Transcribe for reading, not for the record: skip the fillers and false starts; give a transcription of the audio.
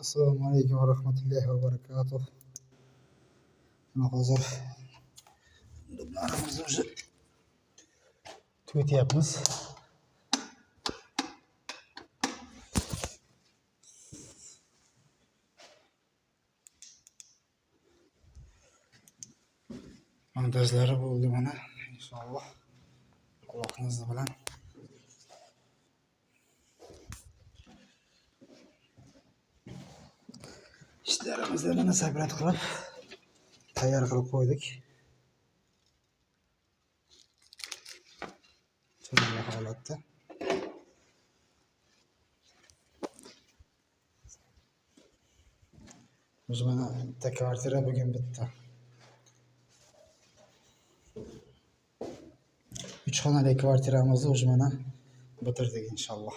Assalomu alaykum va rahmatullohi va barakatuh. Mana hozir dublarimizni уже tugatyapmiz. Montajlari bo'ldi mana inshaalloh. Allohning izni bilan. İshlarimizni mana sabrat qilib tayyor qilib qo'ydik. Chiroyli holatda. Biz mana bitta kvartira bugun bitta. 3 xonali kvartiramizni o'zi mana bitirdik inshaalloh.